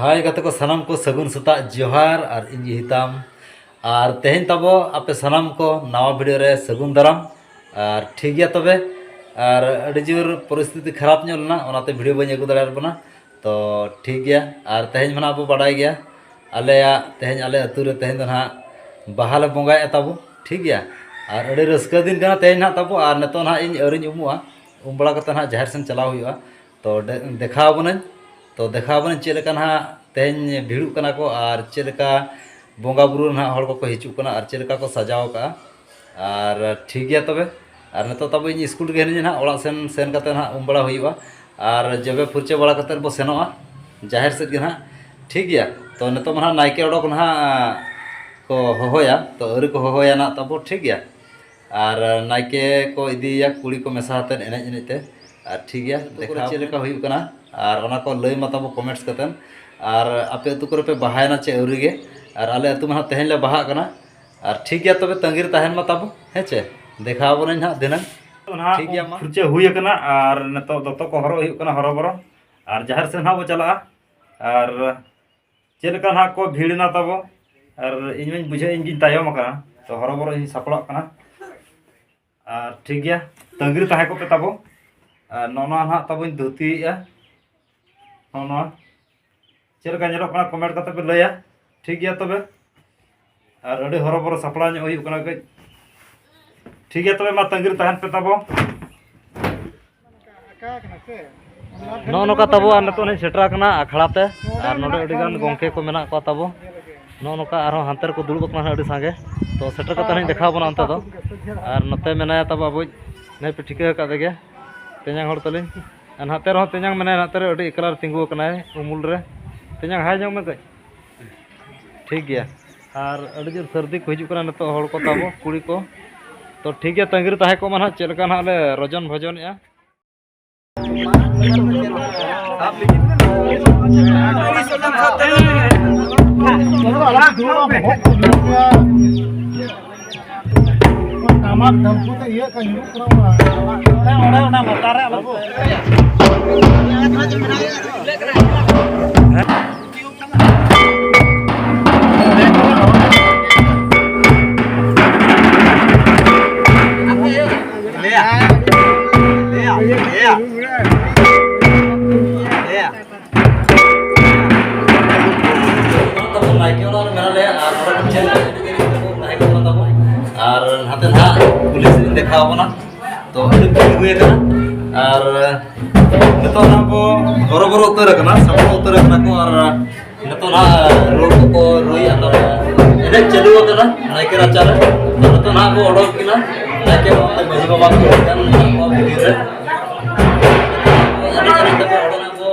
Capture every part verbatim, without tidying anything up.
ᱦᱳᱭ ᱜᱟᱛᱮ ᱠᱚ, ᱥᱟᱱᱟᱢ ᱠᱚ ᱥᱟᱹᱜᱩᱱ ᱥᱮᱛᱟᱜ ᱡᱚᱦᱟᱨ ᱟᱨ ᱤᱧ ᱜᱮ ᱦᱤᱛᱟᱢ᱾ ᱟᱨ ᱛᱮᱦᱮᱧ ᱛᱟᱵᱚ ᱟᱯᱮ ᱥᱟᱱᱟᱢ ᱠᱚ ᱱᱟᱣᱟ ᱵᱷᱤᱰᱤᱭᱳ ᱨᱮ ᱥᱟᱹᱜᱩᱱ ᱫᱟᱨᱟᱢ᱾ ᱟᱨ ᱴᱷᱤᱠ ᱜᱮᱭᱟ ᱛᱚᱵᱮ, ᱟᱨ ᱟᱹᱰᱤ ᱡᱳᱨ ᱯᱚᱨᱤᱥᱛᱷᱤᱛᱤ ᱠᱷᱟᱨᱟᱯ ᱧᱚᱜ ᱞᱮᱱᱟ, ᱚᱱᱟᱛᱮ ᱵᱷᱤᱰᱤᱭᱳ ᱵᱟᱹᱧ ᱟᱹᱜᱩ ᱫᱟᱲᱮᱭᱟᱫ ᱵᱚᱱᱟ᱾ ᱛᱚ ᱴᱷᱤᱠ ᱜᱮᱭᱟ, ᱟᱨ ᱛᱮᱦᱮᱧ ᱢᱟ ᱱᱟᱦᱟᱜ ᱵᱚ ᱵᱟᱰᱟᱭ ᱜᱮᱭᱟ, ᱟᱞᱮᱭᱟᱜ ᱛᱮᱦᱮᱧ ᱟᱞᱮ ᱟᱹᱛᱩ ᱨᱮ ᱛᱮᱦᱮᱧ ᱫᱚ ᱱᱟᱦᱟᱜ ᱵᱟᱦᱟ ᱞᱮ ᱵᱚᱸᱜᱟᱭᱮᱫᱼᱟ ᱛᱟᱵᱚ, ᱴᱷᱤᱠ ᱜᱮᱭᱟ᱾ ᱟᱨ ᱟᱹᱰᱤ ᱨᱟᱹᱥᱠᱟᱹ ᱫᱤᱱ ᱠᱟᱱᱟ ᱛᱮᱦᱮᱧ ᱱᱟᱦᱟᱜ ᱛᱟᱵᱚ, ᱟᱨ ᱱᱤᱛᱚᱜ ᱱᱟᱦᱟᱜ ᱤᱧ ᱟᱹᱣᱨᱤᱧ ᱩᱢᱩᱜᱼᱟ, ᱩᱢ ᱵᱟᱲᱟ ᱠᱟᱛᱮ ᱱᱟᱦᱟᱜ ᱡᱟᱦᱮᱨ ᱥᱮᱱ ᱪᱟᱞᱟᱣ ᱦᱩᱭᱩᱜᱼᱟ᱾ ᱛᱚ ᱫᱮ- ᱫᱮᱠᱷᱟᱣ ᱟᱵᱚᱱᱟᱹᱧ, ᱛᱚ ᱫᱮᱠᱷᱟᱣ ᱟᱵᱚᱱᱟᱹᱧ ᱪᱮᱫ ᱞᱮᱠᱟ ᱱᱟᱦᱟᱜ ᱛᱮᱦᱮᱧ ᱵᱷᱤᱲᱚᱜ ᱠᱟᱱᱟ ᱠᱚ ᱟᱨ ᱪᱮᱫ ᱞᱮᱠᱟ ᱵᱚᱸᱜᱟ ᱵᱩᱨᱩ ᱱᱟᱦᱟᱜ ᱦᱚᱲ ᱠᱚᱠᱚ ᱦᱤᱡᱩᱜ ᱠᱟᱱᱟ ᱟᱨ ᱪᱮᱫ ᱞᱮᱠᱟ ᱠᱚ ᱥᱟᱡᱟᱣ ᱟᱠᱟᱜᱼᱟ᱾ ᱟᱨ ᱴᱷᱤᱠ ᱜᱮᱭᱟ ᱛᱚᱵᱮ, ᱟᱨ ᱱᱤᱛᱚᱜ ᱛᱟᱵᱚ ᱤᱧ ᱥᱠᱩᱞ ᱨᱮᱜᱮ ᱦᱤᱱᱟᱹᱧᱟ ᱱᱟᱦᱟᱜ, ᱚᱲᱟᱜ ᱥᱮᱱ ᱥᱮᱱ ᱠᱟᱛᱮ ᱱᱟᱦᱟᱜ ᱩᱢ ᱵᱟᱲᱟ ᱦᱩᱭᱩᱜᱼᱟ ᱟᱨ ᱡᱚᱵᱮ ᱯᱷᱩᱨᱪᱟᱹ ᱵᱟᱲᱟ ᱠᱟᱛᱮ ᱵᱚ ᱥᱮᱱᱚᱜᱼᱟ ᱡᱟᱦᱮᱨ ᱥᱮᱫ ᱜᱮ ᱱᱟᱦᱟᱜ, ᱴᱷᱤᱠ ᱜᱮᱭᱟ᱾ ᱛᱚ ᱱᱤᱛᱚᱜ ᱢᱟ ᱱᱟᱦᱟᱜ ᱱᱟᱭᱠᱮ ᱚᱰᱚᱠ ᱱᱟᱦᱟᱜ ᱠᱚ ᱦᱚᱦᱚᱭᱟ, ᱛᱚ ᱟᱹᱣᱨᱤ ᱠᱚ ᱦᱚᱦᱚᱭᱟ ᱱᱟᱦᱟᱜ ᱛᱟᱵᱚ, ᱴᱷᱤᱠ ᱜᱮᱭᱟ᱾ ᱟᱨ ᱱᱟᱭᱠᱮ ᱠᱚ ᱤᱫᱤᱭᱮᱭᱟ ᱠᱩᱲᱤ ᱠᱚ ᱢᱮᱥᱟ ᱟᱛᱮᱫ ᱮᱱᱮᱡ ᱮᱱᱮᱡ ᱛᱮ᱾ ᱟᱨ ᱴᱷᱤᱠ ᱜᱮᱭᱟ, ᱟᱹᱛᱩ ᱠᱚᱨᱮ ᱫᱮᱠᱷᱟᱣ ᱪᱮᱫ ᱞᱮᱠᱟ ᱦᱩᱭᱩᱜ ᱠᱟᱱᱟ ᱟᱨ ᱚᱱᱟ ᱠᱚ ᱞᱟᱹᱭ ᱢᱟ ᱛᱟᱵᱚ ᱠᱚᱢᱮᱱᱴᱥ ᱠᱟᱛᱮᱫ᱾ ᱟᱨ ᱟᱯᱮ ᱟᱹᱛᱩ ᱠᱚᱨᱮ ᱯᱮ ᱵᱟᱦᱟᱭᱮᱱᱟ ᱪᱮ ᱟᱹᱣᱨᱤ ᱜᱮ? ᱟᱨ ᱟᱞᱮ ᱟᱹᱛᱩ ᱢᱟ ᱱᱟᱦᱟᱜ ᱛᱮᱦᱮᱧ ᱞᱮ ᱵᱟᱦᱟᱜ ᱠᱟᱱᱟ᱾ ᱟᱨ ᱴᱷᱤᱠ ᱜᱮᱭᱟ ᱛᱚᱵᱮ, ᱛᱟᱺᱜᱤ ᱨᱮ ᱛᱟᱦᱮᱱ ᱢᱟ ᱛᱟᱵᱚ, ᱦᱮᱸ ᱪᱮ? ᱫᱮᱠᱷᱟᱣ ᱟᱵᱚᱱᱟᱹᱧ ᱱᱟᱦᱟᱜ ᱫᱷᱤᱱᱟᱹᱝ᱾ ᱱᱟᱦᱟᱜ ᱴᱷᱤᱠ ᱜᱮᱭᱟ ᱢᱟ᱾ ᱯᱷᱩᱨᱪᱟᱹ ᱦᱩᱭ ᱟᱠᱟᱱᱟ ᱟᱨ ᱱᱤᱛᱚᱜ ᱫᱚᱛᱚ ᱠᱚ ᱦᱚᱨᱚᱜ ᱦᱩᱭᱩᱜ ᱠᱟᱱᱟ ᱦᱚᱨᱚᱵᱚᱨᱚ᱾ ᱟᱨ ᱡᱟᱦᱮᱨ ᱥᱮᱫ ᱱᱟᱦᱟᱜ ᱵᱚ ᱪᱟᱞᱟᱜᱼᱟ᱾ ᱟᱨ ᱪᱮᱫ ᱞᱮᱠᱟ ᱱᱟᱦᱟᱜ ᱠᱚ ᱵᱷᱤᱲ ᱮᱱᱟ ᱛᱟᱵᱚ, ᱟᱨ ᱤᱧ ᱢᱟᱧ ᱵᱩᱡᱷᱟᱹᱣ ᱤᱧ ᱜᱤᱧ ᱛᱟᱭᱚᱢ ᱟᱠᱟᱱᱟ, ᱛᱚ ᱦᱚᱨᱚᱵᱚᱨᱚ ᱤᱧ ᱥᱟᱯᱲᱟᱜ ᱠᱟᱱᱟ᱾ ᱟᱨ ᱴᱷᱤᱠ ᱜᱮᱭᱟ, ᱛᱟᱺᱜᱤ ᱨᱮ ᱛᱟᱦᱮᱸ ᱠᱚᱜ ᱯᱮ ᱛᱟᱵᱚ᱾ ᱟᱨ ᱱᱚᱜᱼᱚ ᱱᱚᱣᱟ ᱱᱟᱦᱟᱜ ᱛᱟᱵᱚᱧ ᱫᱷᱩᱛᱤᱭᱮᱫᱼᱟ, ᱱᱚᱜᱼᱚ ᱱᱚᱣᱟ ᱪᱮᱫ ᱞᱮᱠᱟ ᱧᱮᱞᱚᱜ ᱠᱟᱱᱟ ᱠᱚᱢᱮᱱᱴ ᱠᱟᱛᱮ ᱯᱮ ᱞᱟᱹᱭᱟ, ᱴᱷᱤᱠ ᱜᱮᱭᱟ ᱛᱚᱵᱮ᱾ ᱟᱨ ᱟᱹᱰᱤ ᱦᱚᱨᱚᱵᱚᱨᱚ ᱥᱟᱯᱲᱟᱣ ᱧᱚᱜ ᱦᱩᱭᱩᱜ ᱠᱟᱱᱟ ᱠᱟᱹᱡ᱾ ᱴᱷᱤᱠ ᱜᱮᱭᱟ ᱛᱚᱵᱮ, ᱢᱟ ᱛᱟᱺᱜᱤ ᱨᱮ ᱛᱟᱦᱮᱱ ᱯᱮ ᱛᱟᱵᱚ᱾ ᱱᱚᱜᱼᱚ ᱱᱚᱝᱠᱟ ᱛᱟᱵᱚ, ᱟᱨ ᱱᱤᱛᱚᱜ ᱞᱤᱧ ᱥᱮᱴᱮᱨ ᱟᱠᱟᱱᱟ ᱟᱠᱷᱲᱟ ᱛᱮ᱾ ᱟᱨ ᱱᱚᱰᱮ ᱟᱹᱰᱤ ᱜᱟᱱ ᱜᱚᱢᱠᱮ ᱠᱚ ᱢᱮᱱᱟᱜ ᱠᱚᱣᱟ ᱛᱟᱵᱚ᱾ ᱱᱚᱜᱼᱚ ᱱᱚᱝᱠᱟ ᱟᱨᱦᱚᱸ ᱦᱟᱱᱛᱮ ᱨᱮᱠᱚ ᱫᱩᱲᱩᱵ ᱟᱠᱟᱱᱟ ᱟᱹᱰᱤ ᱥᱟᱸᱜᱮ᱾ ᱛᱚ ᱥᱮᱴᱮᱨ ᱠᱟᱛᱮ ᱞᱤᱧ ᱫᱮᱠᱷᱟᱣ ᱟᱵᱚᱱᱟ ᱚᱱᱛᱮ ᱫᱚ᱾ ᱟᱨ ᱱᱚᱛᱮ ᱢᱮᱱᱟᱭᱟ ᱛᱟᱵᱚ ᱟᱵᱚᱭᱤᱡ, ᱱᱮ ᱯᱮ ᱴᱷᱤᱠᱟᱹ ᱟᱠᱟᱫ ᱜᱮᱭᱟ, ᱛᱮᱧᱟᱝ ᱦᱚᱲ ᱛᱟᱹᱞᱤᱧ᱾ ᱟᱨ ᱱᱟᱛᱮ ᱨᱮᱦᱚᱸ ᱛᱮᱧᱟᱝ ᱢᱮᱱᱟᱭᱟ, ᱱᱟᱛᱮ ᱨᱮ ᱟᱹᱰᱤ ᱮᱠᱞᱟ ᱨᱮ ᱛᱤᱸᱜᱩ ᱟᱠᱟᱱᱟᱭ ᱩᱢᱩᱞ ᱨᱮ᱾ ᱛᱮᱧᱟᱝ ᱦᱟᱭ ᱧᱚᱜ ᱢᱮ ᱠᱟᱹᱡ᱾ ᱴᱷᱤᱠ ᱜᱮᱭᱟ᱾ ᱟᱨ ᱟᱹᱰᱤ ᱡᱳᱨ ᱥᱟᱹᱨᱫᱤ ᱠᱚ ᱦᱤᱡᱩᱜ ᱠᱟᱱᱟ ᱱᱤᱛᱚᱜ, ᱦᱚᱲ ᱠᱚ ᱛᱟᱵᱚ, ᱠᱩᱲᱤ ᱠᱚ᱾ ᱛᱚ ᱴᱷᱤᱠ ᱜᱮᱭᱟ, ᱛᱟᱺᱜᱤ ᱨᱮ ᱛᱟᱦᱮᱸ ᱠᱚᱜ ᱢᱟ ᱱᱟᱦᱟᱜ, ᱪᱮᱫ ᱞᱮᱠᱟ ᱱᱟᱦᱟᱜ ᱞᱮ ᱨᱚᱡᱚᱱ ᱵᱷᱚᱡᱚᱱᱮᱜᱼᱟ᱾ ᱴᱟᱢᱟᱠ ᱰᱷᱟᱢᱯᱩ ᱛᱮ ᱤᱭᱟᱹ ᱠᱚ ᱧᱩᱨᱩᱜ ᱠᱟᱱᱟ᱾ ᱚᱸᱰᱮ, ᱚᱸᱰᱮ ᱚᱱᱟ ᱞᱟᱛᱟᱨ ᱨᱮ ᱟᱞᱚ᱾ ᱟᱨ ᱱᱟᱛᱮ ᱱᱟᱦᱟᱜ ᱠᱩᱞᱦᱤ ᱥᱮᱫ ᱫᱮᱠᱷᱟᱣ ᱟᱵᱚᱱᱟ᱾ ᱛᱚ, ᱟᱹᱰᱤ ᱵᱷᱤᱲ ᱦᱩᱭ ᱟᱠᱟᱱᱟ᱾ ᱟᱨ ᱱᱤᱛᱚᱜ ᱱᱟᱦᱟᱜ ᱠᱚ ᱦᱚᱨᱚᱵᱚᱨᱚ ᱩᱛᱟᱹᱨ ᱟᱠᱟᱱᱟ, ᱥᱟᱯᱲᱟᱣ ᱩᱛᱟᱹᱨ ᱟᱠᱟᱱᱟ ᱠᱚ᱾ ᱟᱨ ᱱᱤᱛᱚᱜ ᱱᱟᱦᱟᱜ ᱨᱩ ᱠᱚᱠᱚ ᱨᱩᱭᱟ, ᱛᱚ ᱮᱱᱮᱡ ᱪᱟᱹᱞᱩ ᱟᱠᱟᱱᱟ ᱱᱟᱭᱠᱮ ᱨᱟᱪᱟᱨᱮ᱾ ᱛᱚ, ᱱᱤᱛᱚᱜ ᱱᱟᱦᱟᱜ ᱠᱚ ᱚᱰᱚᱠ ᱠᱤᱱᱟ ᱱᱟᱭᱠᱮ ᱵᱟᱵᱟ, ᱢᱟᱹᱡᱷᱤ ᱵᱟᱵᱟ ᱠᱚ ᱮᱱᱮᱡ ᱠᱟᱱ ᱱᱚᱣᱟ ᱵᱷᱤᱛᱤᱨ ᱨᱮ᱾ ᱮᱱᱮᱡ ᱮᱱᱮᱡ ᱛᱮᱠᱚ ᱚᱰᱚᱠ ᱟᱠᱚ᱾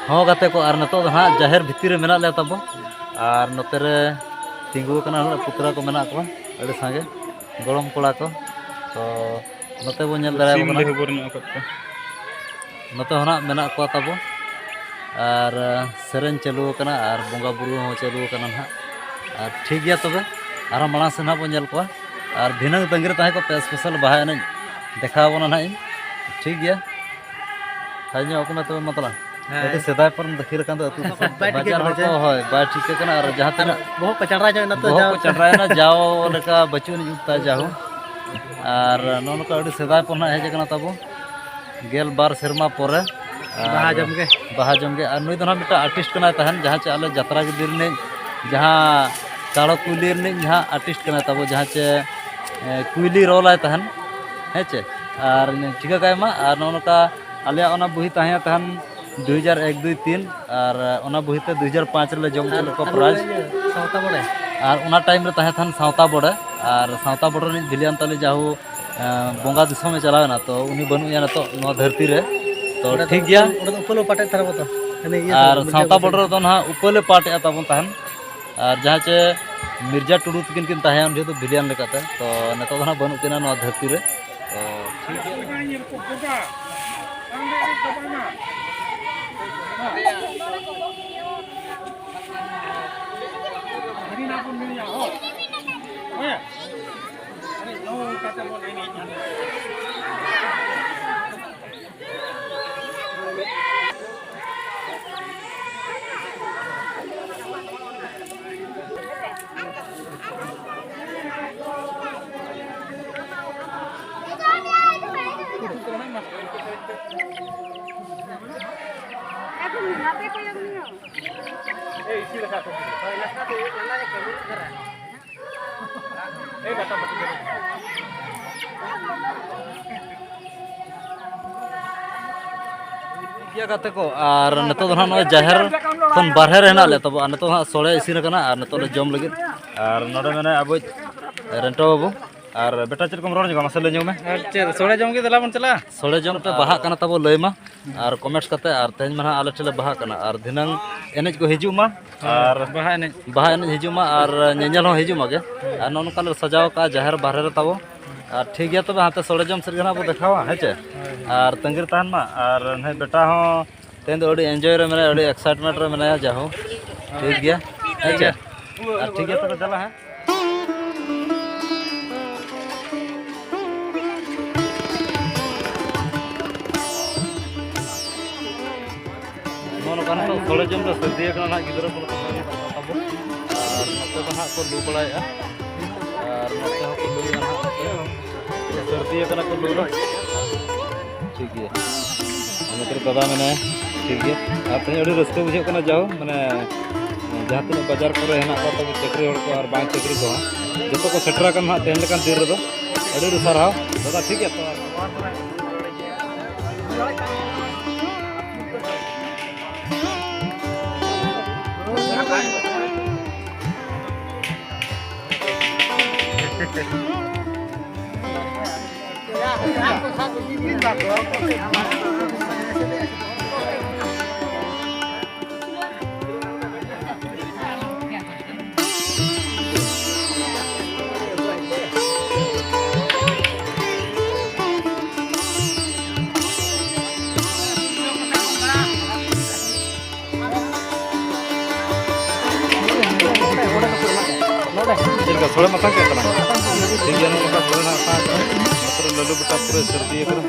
ᱦᱚᱸ ᱜᱟᱛᱮ ᱠᱚ, ᱟᱨ ᱱᱤᱛᱚᱜ ᱫᱚ ᱦᱟᱸᱜ ᱡᱟᱦᱮᱨ ᱵᱷᱤᱛᱤᱨ ᱨᱮ ᱢᱮᱱᱟᱜ ᱞᱮᱭᱟ ᱛᱟᱵᱚ, ᱟᱨ ᱱᱚᱛᱮ ᱨᱮ ᱛᱤᱸᱜᱩ ᱟᱠᱟᱱᱟ ᱦᱟᱸᱜ ᱯᱩᱛᱲᱟ ᱠᱚ ᱢᱮᱱᱟᱜ ᱠᱚᱣᱟ, ᱟᱹᱰᱤ ᱥᱟᱸᱜᱮ ᱜᱚᱲᱚᱢ ᱠᱚᱲᱟ ᱠᱚ᱾ ᱛᱚ ᱱᱚᱛᱮ ᱵᱚᱱ ᱧᱮᱞ ᱫᱟᱲᱮᱭᱟᱠᱚ ᱥᱤᱢ ᱠᱟᱱᱟ᱾ ᱞᱮ ᱦᱚᱵᱚᱨ ᱧᱚᱜ ᱟᱠᱟᱫ ᱠᱚᱣᱟ᱾ ᱱᱚᱛᱮ ᱦᱚᱸ ᱱᱟᱜ ᱢᱮᱱᱟᱜ ᱠᱚᱣᱟ ᱛᱟᱵᱚ, ᱟᱨ ᱥᱮᱨᱮᱧ ᱪᱟᱹᱞᱩ ᱟᱠᱟᱱᱟ ᱟᱨ ᱵᱚᱸᱜᱟ ᱵᱩᱨᱩ ᱦᱚᱸ ᱪᱟᱹᱞᱩ ᱟᱠᱟᱱᱟ ᱱᱟᱦᱟᱜ᱾ ᱟᱨ ᱴᱷᱤᱠ ᱜᱮᱭᱟ, ᱛᱚᱵᱮ ᱟᱨᱦᱚᱸ ᱢᱟᱲᱟᱝ ᱥᱮᱫ ᱱᱟᱦᱟᱜ ᱵᱚᱱ ᱧᱮᱞ ᱠᱚᱣᱟ᱾ ᱟᱨ ᱫᱷᱤᱱᱟᱹᱝ ᱛᱟᱺᱜᱤ ᱨᱮ ᱛᱟᱦᱮᱸ ᱠᱚᱜ ᱯᱮ, ᱥᱯᱮᱥᱟᱞ ᱵᱟᱦᱟ ᱮᱱᱮᱡ ᱫᱮᱠᱷᱟᱣ ᱟᱵᱚᱱᱟ ᱱᱟᱦᱟᱜ ᱤᱧ᱾ ᱴᱷᱤᱠ ᱜᱮᱭᱟ, ᱥᱟᱭᱤᱡᱽ ᱧᱚᱜ ᱟᱠᱚ ᱢᱮ ᱛᱚᱵᱮ ᱢᱟ ᱛᱟᱞᱟᱝ᱾ ᱦᱮᱸ᱾ ᱟᱹᱰᱤ ᱥᱮᱫᱟᱭ ᱯᱚᱨᱮᱢ ᱫᱟᱹᱠᱷᱤᱞ ᱟᱠᱟᱱ ᱫᱚ ᱟᱹᱛᱩ ᱫᱤᱥᱚᱢ᱾ ᱵᱟᱭ ᱴᱷᱤᱠᱟᱹ ᱵᱟᱡᱟᱨ ᱠᱟᱱᱟ ᱦᱚᱲ ᱠᱚ, ᱪᱮ? ᱦᱳᱭ, ᱵᱟᱭ ᱴᱷᱤᱠᱟᱹ ᱠᱟᱱᱟ᱾ ᱟᱨ ᱡᱟᱦᱟᱸ ᱛᱤᱱᱟᱹᱜ ᱵᱚᱦᱚᱜ ᱠᱚ ᱪᱟᱸᱰᱨᱟ ᱧᱚᱜ ᱮᱱᱟ ᱛᱚ, ᱵᱚᱦᱚᱜ ᱡᱟᱣ ᱠᱚ ᱪᱟᱸᱰᱨᱟᱭᱮᱱᱟ, ᱡᱟᱣ ᱞᱮᱠᱟ ᱵᱟᱹᱪᱩᱜ ᱟᱹᱱᱤᱡ ᱩᱵ ᱛᱟᱭ, ᱡᱟᱣ᱾ ᱟᱨ ᱱᱚᱜᱼᱚ ᱱᱚᱝᱠᱟ ᱟᱹᱰᱤ ᱥᱮᱫᱟᱭ ᱯᱚᱨ ᱱᱟᱜ ᱦᱮᱡ ᱟᱠᱟᱱᱟ ᱛᱟᱵᱚ, ᱜᱮᱞ ᱵᱟᱨ ᱥᱮᱨᱢᱟ ᱯᱚᱨᱮ᱾ ᱟᱨ ᱵᱟᱦᱟ ᱡᱚᱢ ᱜᱮ᱾ ᱵᱟᱦᱟ ᱡᱚᱢ ᱜᱮ᱾ ᱟᱨ ᱱᱩᱭ ᱫᱚ ᱱᱟᱜ ᱢᱤᱫᱴᱟᱝ ᱟᱨᱴᱤᱥᱴ ᱠᱟᱱᱟᱭ ᱛᱟᱦᱮᱱ, ᱡᱟᱦᱟᱸ ᱪᱮ ᱟᱞᱮ ᱡᱟᱛᱨᱟ ᱜᱤᱫᱤ ᱨᱤᱱᱤᱡ, ᱡᱟᱦᱟᱸ ᱠᱟᱲᱚ ᱠᱩᱭᱞᱤ ᱨᱤᱱᱤᱡ ᱡᱟᱦᱟᱸ ᱟᱨᱴᱤᱥᱴ ᱠᱟᱱᱟᱭ ᱛᱟᱵᱚ, ᱡᱟᱦᱟᱸ ᱪᱮ, ᱮ, ᱠᱩᱭᱞᱤ ᱨᱳᱞ ᱟᱭ ᱛᱟᱦᱮᱱ, ᱦᱮᱸ ᱪᱮ? ᱟᱨ ᱴᱷᱤᱠᱟᱹ ᱠᱟᱭ ᱢᱟ᱾ ᱟᱨ ᱱᱚᱜᱼᱚ ᱱᱚᱝᱠᱟ ᱟᱞᱮᱭᱟᱜ ᱚᱱᱟ ᱵᱚᱦᱤ ᱛᱟᱦᱮᱸ ᱛᱟᱦᱮᱱ ᱫᱩ ᱦᱟᱡᱟᱨ ᱮᱠ, ᱫᱩᱭ, ᱛᱤᱱ, ᱟᱨ ᱚᱱᱟ ᱵᱚᱦᱤ ᱛᱮ ᱫᱩ ᱦᱟᱡᱟᱨ ᱯᱟᱸᱪ ᱨᱮᱞᱮ ᱡᱚᱢ ᱦᱚᱪᱚ ᱟᱨ ᱞᱮᱫ ᱠᱚᱣᱟ ᱟᱨ ᱯᱨᱟᱭᱤᱡᱽ᱾ ᱤᱭᱟᱹ, ᱥᱟᱶᱛᱟ ᱵᱚᱲᱮ᱾ ᱟᱨ ᱚᱱᱟ ᱴᱟᱭᱤᱢ ᱨᱮ ᱛᱟᱦᱮᱸ ᱛᱟᱦᱮᱱ ᱥᱟᱶᱛᱟ ᱵᱚᱲᱮ, ᱟᱨ ᱥᱟᱶᱛᱟ ᱵᱚᱲᱮ ᱨᱤᱱᱤᱡ ᱵᱷᱤᱞᱤᱭᱟᱱ ᱛᱟᱞᱮ ᱡᱟᱦᱳ, ᱮᱸ, ᱵᱚᱸᱜᱟ ᱫᱤᱥᱚᱢᱮ ᱪᱟᱞᱟᱣ ᱮᱱᱟ, ᱛᱚ ᱩᱱᱤ ᱵᱟᱹᱱᱩᱜ ᱮᱭᱟ ᱱᱤᱛᱚᱜ ᱱᱚᱣᱟ ᱫᱷᱟᱹᱨᱛᱤ ᱨᱮ᱾ ᱛᱚ ᱚᱸᱰᱮ ᱫᱚ ᱴᱷᱤᱠ ᱜᱮᱭᱟ᱾ ᱩᱯᱟᱹᱞ, ᱚᱸᱰᱮ ᱫᱚ ᱩᱯᱟᱹᱞ ᱯᱟᱴᱮᱫ ᱛᱟᱨᱟ ᱠᱚ ᱛᱚ᱾ ᱮᱱᱮ ᱤᱭᱟᱹ ᱟᱨ ᱫᱚ, ᱥᱟᱶᱛᱟ ᱵᱚᱲᱮ ᱨᱮᱫᱚ ᱱᱟᱦᱟᱜ ᱩᱯᱟᱹᱞᱮ ᱯᱟᱴᱮᱫᱼᱟ ᱛᱟᱵᱚᱱ ᱛᱟᱦᱮᱱ᱾ ᱟᱨ ᱡᱟᱦᱟᱸ ᱪᱮ ᱢᱤᱨᱡᱟ ᱴᱩᱰᱩ ᱛᱟᱹᱠᱤᱱ ᱠᱤᱱ ᱛᱟᱦᱮᱸᱭᱟ ᱩᱱ ᱡᱚᱦᱚᱜ ᱫᱚ ᱵᱷᱤᱞᱤᱭᱟᱱ ᱞᱮᱠᱟᱛᱮ, ᱛᱚ ᱱᱤᱛᱚᱜ ᱫᱚ ᱱᱟᱦᱟᱜ ᱵᱟᱹᱱᱩᱜ ᱠᱤᱱᱟ ᱱᱚᱣᱟ ᱫᱷᱟᱹᱨᱛᱤ ᱨᱮ᱾ ᱛᱚ ᱴᱷᱤᱠ ᱜᱮᱭᱟ᱾ ᱴᱷᱤᱠ ᱜᱮᱭᱟ ᱜᱟᱛᱮ ᱠᱚ, ᱟᱨ ᱱᱤᱛᱚᱜ ᱫᱚ ᱱᱟᱦᱟᱜ ᱱᱚᱜᱼᱚᱭ ᱡᱟᱦᱮᱨ ᱠᱷᱚᱱ ᱵᱟᱨᱦᱮ ᱨᱮ ᱦᱮᱱᱟᱜ ᱞᱮ ᱛᱟᱵᱚ, ᱟᱨ ᱱᱤᱛᱚᱜ ᱦᱟᱸᱜ ᱥᱚᱲᱮ ᱤᱥᱤᱱ ᱟᱠᱟᱱᱟ, ᱟᱨ ᱱᱤᱛᱚᱜ ᱞᱮ ᱡᱚᱢ ᱞᱟᱹᱜᱤᱫ᱾ ᱟᱨ ᱱᱚᱰᱮ ᱢᱮᱱᱟᱭᱟ ᱟᱵᱚᱭᱤᱡ ᱨᱮᱱᱴᱳ ᱵᱟᱹᱵᱩ, ᱟᱨ ᱵᱮᱴᱟ, ᱪᱮᱫ ᱠᱚᱢ ᱨᱚᱲ ᱧᱚᱜᱟ? ᱢᱟᱥᱮ ᱞᱟᱹᱭ ᱧᱚᱜ ᱢᱮ᱾ ᱟᱨ ᱪᱮᱫ, ᱥᱚᱲᱮ ᱡᱚᱢ ᱜᱮ ᱫᱮᱞᱟ ᱵᱚᱱ ᱪᱟᱞᱟᱜᱼᱟ᱾ ᱥᱚᱲᱮ ᱡᱚᱢ ᱯᱮ ᱵᱟᱦᱟᱜ ᱠᱟᱱᱟ ᱛᱟᱵᱚ, ᱞᱟᱹᱭ ᱢᱟ᱾ ᱟᱨ comments ᱠᱟᱛᱮ, ᱟᱨ ᱛᱮᱦᱮᱧ ᱢᱟ ᱱᱟᱦᱟᱜ ᱟᱞᱮ ᱴᱷᱮᱱ ᱞᱮ ᱵᱟᱦᱟᱜ ᱠᱟᱱᱟ, ᱟᱨ ᱫᱷᱤᱱᱟᱹᱝ ᱮᱱᱮᱡ ᱠᱚ ᱦᱤᱡᱩᱜ ᱢᱟ᱾ ᱟᱨ ᱵᱟᱦᱟ ᱮᱱᱮᱡ᱾ ᱵᱟᱦᱟ ᱮᱱᱮᱡ ᱦᱤᱡᱩᱜ ᱢᱟ, ᱟᱨ ᱧᱮᱧᱮᱞ ᱦᱚᱸ ᱦᱤᱡᱩᱜ ᱢᱟᱜᱮ᱾ ᱟᱨ ᱱᱚᱜᱼᱚ ᱱᱚᱝᱠᱟ ᱞᱮ ᱥᱟᱡᱟᱣ ᱠᱟᱜᱼᱟ ᱡᱟᱦᱮᱨ ᱵᱟᱦᱨᱮ ᱨᱮ ᱛᱟᱵᱚ᱾ ᱟᱨ ᱴᱷᱤᱠ ᱜᱮᱭᱟ, ᱛᱚᱵᱮ ᱦᱟᱱᱛᱮ ᱥᱚᱲᱮ ᱡᱚᱢ ᱥᱮᱫ ᱜᱮ ᱱᱟᱦᱟᱜ ᱵᱚ ᱫᱮᱠᱷᱟᱣᱟ, ᱦᱮᱸ ᱪᱮ? ᱦᱳᱭ, ᱦᱳᱭ᱾ ᱟᱨ ᱛᱟᱺᱜᱤ ᱨᱮ ᱛᱟᱦᱮᱱ ᱢᱟ᱾ ᱟᱨ ᱱᱩᱭ ᱵᱮᱴᱟ ᱦᱚᱸ ᱛᱮᱦᱮᱧ ᱫᱚ ᱟᱹᱰᱤ enjoy ᱨᱮ ᱢᱮᱱᱟᱭᱟ, ᱟᱹᱰᱤ excitement ᱨᱮ ᱢᱮᱱᱟᱭᱟ, ᱡᱟᱦᱳ᱾ ᱴᱷᱤᱠ ᱜᱮᱭᱟ, ᱦᱮᱸ ᱪᱮ? ᱟᱨ ᱴᱷᱤᱠ ᱜᱮᱭᱟ, ᱛᱚᱵᱮ ᱪᱟᱞᱟᱜ ᱦᱟᱸᱜ᱾ ᱱᱚᱜᱼᱚ ᱱᱚᱝᱠᱟ ᱱᱟᱜ ᱥᱚᱲᱮ ᱡᱚᱢ ᱫᱚ ᱥᱟᱹᱨᱫᱤ ᱟᱠᱟᱱᱟ ᱱᱟᱜ, ᱜᱤᱫᱽᱨᱟᱹ ᱠᱚ ᱱᱚᱛᱮ ᱠᱚ ᱦᱤᱡᱩᱜ ᱠᱟᱱᱟ ᱛᱟᱵᱚ᱾ ᱟᱨ ᱱᱚᱛᱮ ᱫᱚ ᱱᱟᱜ ᱠᱚ ᱞᱩ ᱵᱟᱲᱟᱭᱮᱫᱼᱟ᱾ ᱟᱨ ᱱᱚᱛᱮ ᱦᱚᱸᱠᱚ ᱞᱩᱭᱮᱫᱼᱟ ᱱᱟᱜ, ᱱᱚᱛᱮ ᱥᱟᱹᱨᱫᱤ ᱟᱠᱟᱱᱟ ᱠᱚ ᱞᱩ ᱫᱚ᱾ ᱴᱷᱤᱠ ᱜᱮᱭᱟ᱾ ᱱᱚᱛᱮ ᱨᱮ ᱫᱟᱫᱟ ᱢᱮᱱᱟᱭᱟ᱾ ᱴᱷᱤᱠ ᱜᱮᱭᱟ᱾ ᱟᱨ ᱛᱮᱦᱮᱧ ᱟᱹᱰᱤ ᱨᱟᱹᱥᱠᱟᱹ ᱵᱩᱡᱷᱟᱹᱜ ᱠᱟᱱᱟ, ᱡᱟᱦᱳ, ᱢᱟᱱᱮ, ᱡᱟᱦᱟᱸ ᱛᱤᱱᱟᱹᱜ ᱵᱟᱡᱟᱨ ᱠᱚᱨᱮ ᱦᱮᱱᱟᱜ ᱠᱚᱣᱟ ᱛᱟᱵᱚ ᱪᱟᱹᱠᱨᱤ ᱦᱚᱲ ᱠᱚ ᱟᱨ ᱵᱟᱝ ᱪᱟᱹᱠᱨᱤ ᱠᱚᱦᱚᱸ, ᱡᱚᱛᱚ ᱠᱚ ᱥᱮᱴᱮᱨ ᱟᱠᱟᱱᱟ ᱱᱟᱜ ᱛᱮᱦᱮᱧ ᱞᱮᱠᱟᱱ ᱫᱤᱱ ᱨᱮᱫᱚ᱾ ᱟᱹᱰᱤ ᱟᱹᱰᱤ ᱥᱟᱨᱦᱟᱣ ᱫᱟᱫᱟ, ᱴᱷᱤᱠ ᱜᱮᱭᱟ ᱛᱚ᱾ ᱪᱮᱫ ᱞᱮᱠᱟ ᱥᱚᱲᱮᱢ ᱟᱛᱟᱝ ᱠᱮᱫ ᱛᱟᱞᱟᱝᱟ? ᱴᱷᱤᱠ ᱜᱮᱭᱟ, ᱱᱚᱜᱼᱚ ᱱᱚᱝᱠᱟ ᱥᱚᱲᱮ ᱱᱟᱜ ᱟᱛᱟᱝ ᱠᱟᱱᱟ᱾ ᱱᱚᱛᱮ ᱨᱮ ᱞᱟᱹᱞᱩ ᱵᱮᱴᱟ ᱯᱩᱨᱟᱹ ᱥᱟᱹᱨᱫᱤ ᱟᱠᱟᱱᱟ᱾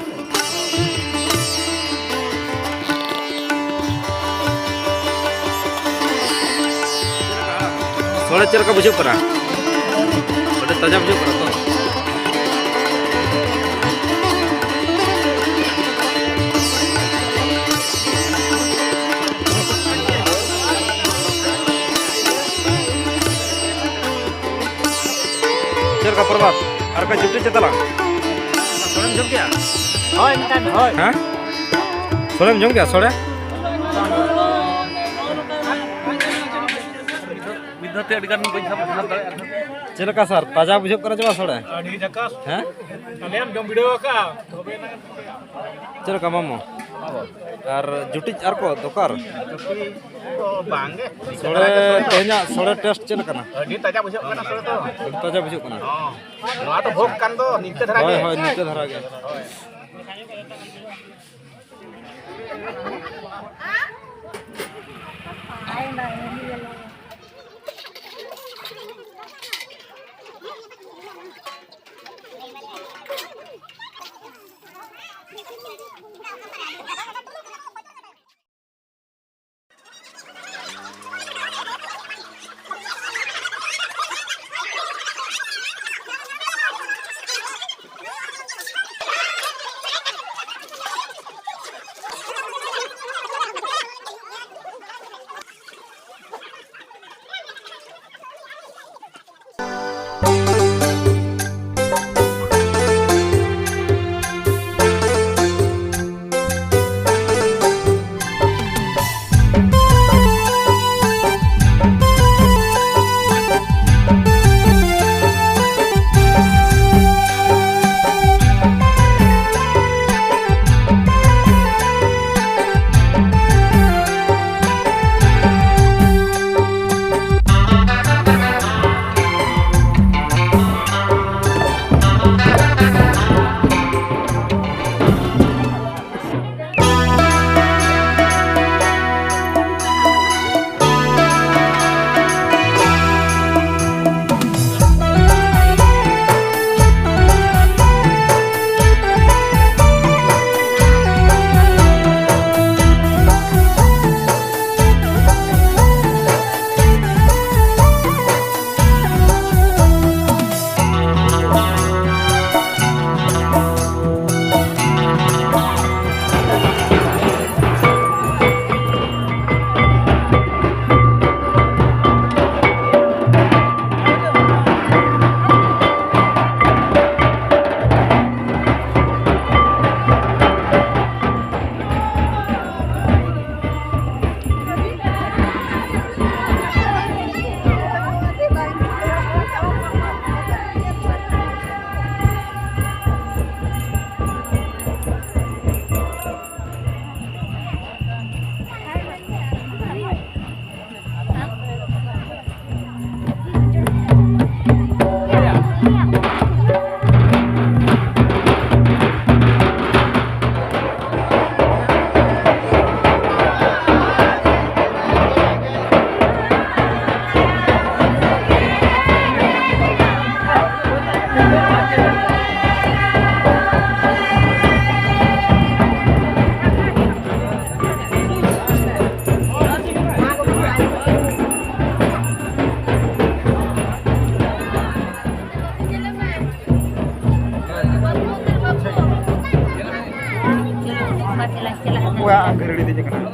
ᱥᱚᱲᱮ ᱪᱮᱫ ᱞᱮᱠᱟ ᱵᱩᱡᱷᱟᱹᱜ ᱠᱟᱱᱟ? ᱟᱹᱰᱤ ᱛᱟᱡᱟ ᱵᱩᱡᱷᱟᱹᱜ ᱠᱟᱱᱟ ᱛᱚ? ᱪᱮᱫ ᱞᱮᱠᱟ ᱯᱨᱚᱵᱷᱟᱛ? ᱟᱨ ᱚᱠᱟ ᱡᱩᱴᱤ ᱪᱮ ᱛᱟᱞᱟᱝ? ᱥᱚᱲᱮᱢ ᱡᱚᱢ ᱠᱮᱜᱼᱟ? ᱦᱳᱭ, ᱢᱮᱛᱟᱭ ᱢᱮ᱾ ᱦᱳᱭ᱾ ᱦᱮᱸ? ᱥᱚᱲᱮᱢ ᱡᱚᱢ ᱠᱮᱜᱼᱟ, ᱥᱚᱲᱮ? ᱢᱤᱫ ᱫᱷᱟᱣ ᱛᱮ ᱟᱹᱰᱤ ᱜᱟᱱ ᱵᱟᱹᱧ ᱥᱟᱵ ᱫᱟᱲᱮᱭᱟᱜᱼᱟ᱾ ᱪᱮᱫ ᱞᱮᱠᱟ ᱥᱟᱨ, ᱛᱟᱡᱟ ᱵᱩᱡᱷᱟᱹᱜ ᱠᱟᱱᱟ ᱪᱮ ᱵᱟᱝ ᱥᱚᱲᱮ? ᱟᱹᱰᱤ ᱡᱟᱠᱟᱥ᱾ ᱦᱮᱸ? ᱟᱞᱮ ᱦᱚᱸ ᱡᱚᱢ ᱵᱤᱰᱟᱹᱣ ᱟᱠᱟᱫᱼᱟ, ᱛᱚᱵᱮ ᱮᱱᱟᱝ᱾ ᱪᱮᱫ ᱞᱮᱠᱟ ᱢᱟᱢᱚ? ᱟᱨ ᱡᱩᱴᱤᱡ ᱟᱨ ᱠᱚ ᱫᱚᱨᱠᱟᱨ? ᱡᱩᱴᱤᱡ ᱫᱚ ᱵᱟᱝ ᱜᱮ᱾ ᱥᱚᱲᱮ, ᱛᱮᱦᱮᱧᱟᱜ ᱥᱚᱲᱮ ᱴᱮᱥᱴ ᱪᱮᱫ ᱞᱮᱠᱟᱱᱟ? ᱟᱹᱰᱤ ᱛᱟᱡᱟ ᱵᱩᱡᱷᱟᱹᱜ ᱠᱟᱱᱟ ᱥᱚᱲᱮ ᱫᱚ᱾ ᱟᱹᱰᱤ ᱛᱟᱡᱟ ᱵᱩᱡᱷᱟᱹᱜ ᱠᱟᱱᱟ᱾ ᱦᱚᱸ᱾ ᱱᱚᱣᱟ ᱫᱚ ᱵᱷᱳᱜᱽ ᱠᱟᱱ ᱫᱚ, ᱱᱤᱝᱠᱟᱹ ᱫᱷᱟᱨᱟ ᱦᱳᱭ, ᱜᱮ᱾ ᱦᱳᱭ, ᱱᱤᱝᱠᱟᱹ ᱫᱷᱟᱨᱟ ᱜᱮ᱾ ᱚᱠᱚᱭᱟᱜ ᱜᱟᱹᱨᱤ ᱫᱮᱡ ᱠᱟᱱᱟ?